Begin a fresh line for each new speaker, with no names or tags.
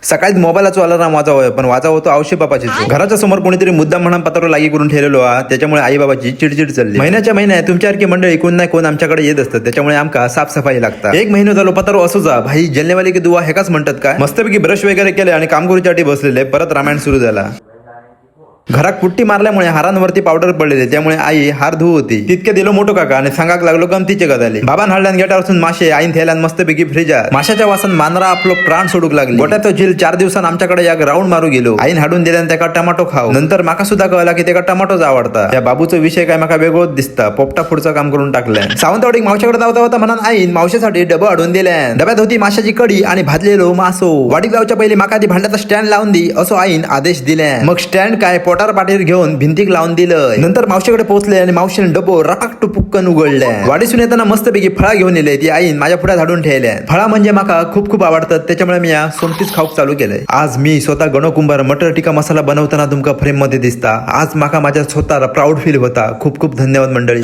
सकाळीच मोबाईलाचो अलाराम वाजावं, पण वाजावं तो आवशी बापाची. घराच्या समोर कोणीतरी मुद्दाम म्हणून पत्रो लागी करून ठेवलेलो हा, त्याच्यामुळे आई बाबाची चिडचिड चालली. महिन्याच्या महिन्यात तुमच्यासारखी मंडळी कोण नाही कोण आमच्याकडे येत असतात, त्याच्यामुळे आमका साफसफाई लागतात. एक महिना झालो पत्रो असो जा भाई. जलनेवाली की दुवा हेकाच म्हणतात काय. मस्तपैकी ब्रश वगैरे केले आणि काम करूसाठी बसलेले, परत रामायण सुरू झाला. घरात पुट्टी मारल्यामुळे हारांवरती पावडर पडलेली, त्यामुळे आई हार धुवू होती. तितके दिलो मोठो काका आणि सांगाक लागलो गमतीचे गजाली. बाबान हाडल्यान गेटावरसून मासे, आईन थेल्यान मस्तपैकी फ्रिजात. माशाच्या वासन मांजरा आपलो प्राण सोडूक लागली. गोट्यातो झील 4 दिवसां आमच्याकडे या राऊंड मारू गेलो. आईन हाडून दिल्यान त्याका टमाटो खाऊ. नंतर माका सुद्धा कळला की त्याका टमाटोच आवडता. त्या बाबूचा विषय काय माका वेगळोच दिसता. पोपटा पुढचं काम करून टाकलं. सावंतवाडीक मावशाकडे जावता होता म्हणून आईन मावशेसाठी डबं हाडून दिल्यान. डब्यात होती माशाची कडी आणि भाजलेलो मासो. वाडीक जावच्या पहिले माका ती भांड्याचा स्टँड लावून दी असो आईन आदेश दिले. मग स्टँड काय, पोटार पाठीर घेऊन भिंतीक लावून दिलं. नंतर मावशीकडे पोहोचले आणि मावशीने डबो रपाक टुपुक्कन उघडले. वाडीसून येताना मस्तपैकी फळा घेऊन येले, ती आईन माझ्या पुढ्यात हाडून ठेवल्या. फळा म्हणजे माका खूप खूप आवडतात, त्याच्यामुळे मी या सोमतीच खाऊक चालू केलंय. आज मी स्वतः गणो कुंभार मटर टिक्का मसाला बनवताना तुमका फ्रेम मध्ये दिसता. आज माका माझ्या स्वतः प्राऊड फील होता. खूप खूप धन्यवाद मंडळी.